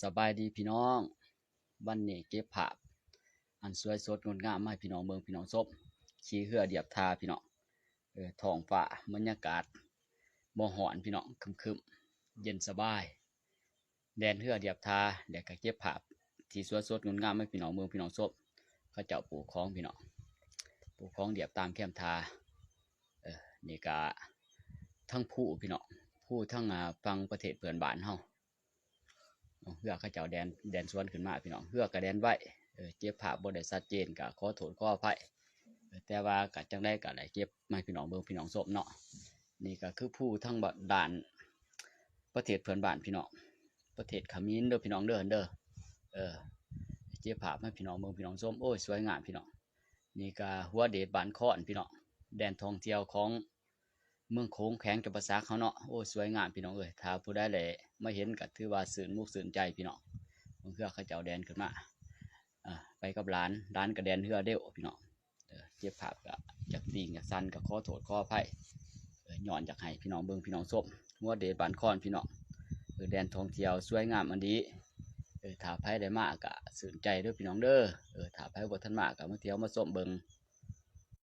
ສະບາຍດີພີ່ນ້ອງ, ວັນນີ້ເກັບພາບອັນສວຍສົດງົດງາມມາໃຫ້ພີ່ນ້ອງເບິ່ງ ພີ່ນ້ອງຊົມ. ຂີ່ເຮືອລຽບທ່າພີ່ນ້ອງ, ເອີ ທ້ອງຟ້າບັນຍາກາດບໍ່ຮ້ອນພີ່ນ້ອງ, ຄຶມໆ ເຢັນສະບາຍ. ແລ່ນເຮືອລຽບທ່າ ແລ້ວກໍເກັບພາບທີ່ສວຍສົດງົດງາມໃຫ້ພີ່ນ້ອງເບິ່ງ ພີ່ນ້ອງຊົມ. ເຂົາເຈົ້າປູກຂອງພີ່ນ້ອງ, ປູກຂອງລຽບຕາມແຄມທ່າ. ເອີ ນີ້ກະທັງພູພີ່ນ້ອງ, ພູທັງ ອ່າ ຝັ່ງປະເທດເພື່ອນບ້ານເຮົາ. ເຮືອເຂົາເຈົ້າແລ່ນ ແລ່ນສວນຂຶ້ນມາພີ່ນ້ອງ, ເຮືອກໍແລ່ນໄວ. ເອີ ເກັບພາບບໍ່ໄດ້ຊັດເຈນກໍຂໍໂທດຂໍອະໄພ, ເອີ ແຕ່ວ່າກໍຈັ່ງໃດກໍໄດ້ເກັບມາໃຫ້ພີ່ນ້ອງເບິ່ງ ພີ່ນ້ອງຊົມເນາະ. ນີ້ກໍຄືພູທາງດ້ານປະເທດເພື່ອນບ້ານພີ່ນ້ອງ, ປະເທດຂະມິນເດີພີ່ນ້ອງເດີ ເດີ. ເອີ ເກັບພາບໃຫ້ພີ່ນ້ອງເບິ່ງ ພີ່ນ້ອງຊົມ. ໂອ້ຍ ສວຍງາມພີ່ນ້ອງ. ນີ້ກໍຫົວເດດບ້ານຄອນພີ່ນ້ອງ, ແດນທ່ອງທ່ຽວຂອງເມືອງໂຂງ ແຂວງຈຳປາສັກເຮົາເນາະ. ໂອ້ຍ ສວຍງາມພີ່ນ້ອງເອີຍ, ຖ້າຜູ້ໃດໄດ້ມາເຫັນກໍຖືວ່າຊື່ນອົກຊື່ນໃຈພີ່ນ້ອງ. ເບິ່ງເຮືອເຂົາເຈົ້າແລ່ນຂຶ້ນມາ, ອ່າ ໄປກັບຫຼານ, ຫຼານກໍແລ່ນເຮືອເລວພີ່ນ້ອງ. ເອີ ເກັບພາບກໍຢາກຕິ່ງຢາກສັ່ນ ກໍຂໍໂທດຂໍອະໄພ, ເອີ ຍ້ອນຢາກໃຫ້ພີ່ນ້ອງເບິ່ງ ພີ່ນ້ອງຊົມ. ຫົວເດດບ້ານຄອນພີ່ນ້ອງ, ເອີ ແດນທ່ອງທ່ຽວສວຍງາມອີ່ຫຼີ. ເອີ ຖ້າໃຜໄດ້ມາກໍຊື່ນໃຈເດີພີ່ນ້ອງເດີ. ເອີ ຖ້າໃຜບໍ່ທັນມາກໍມາທ່ຽວມາຊົມເບິ່ງ.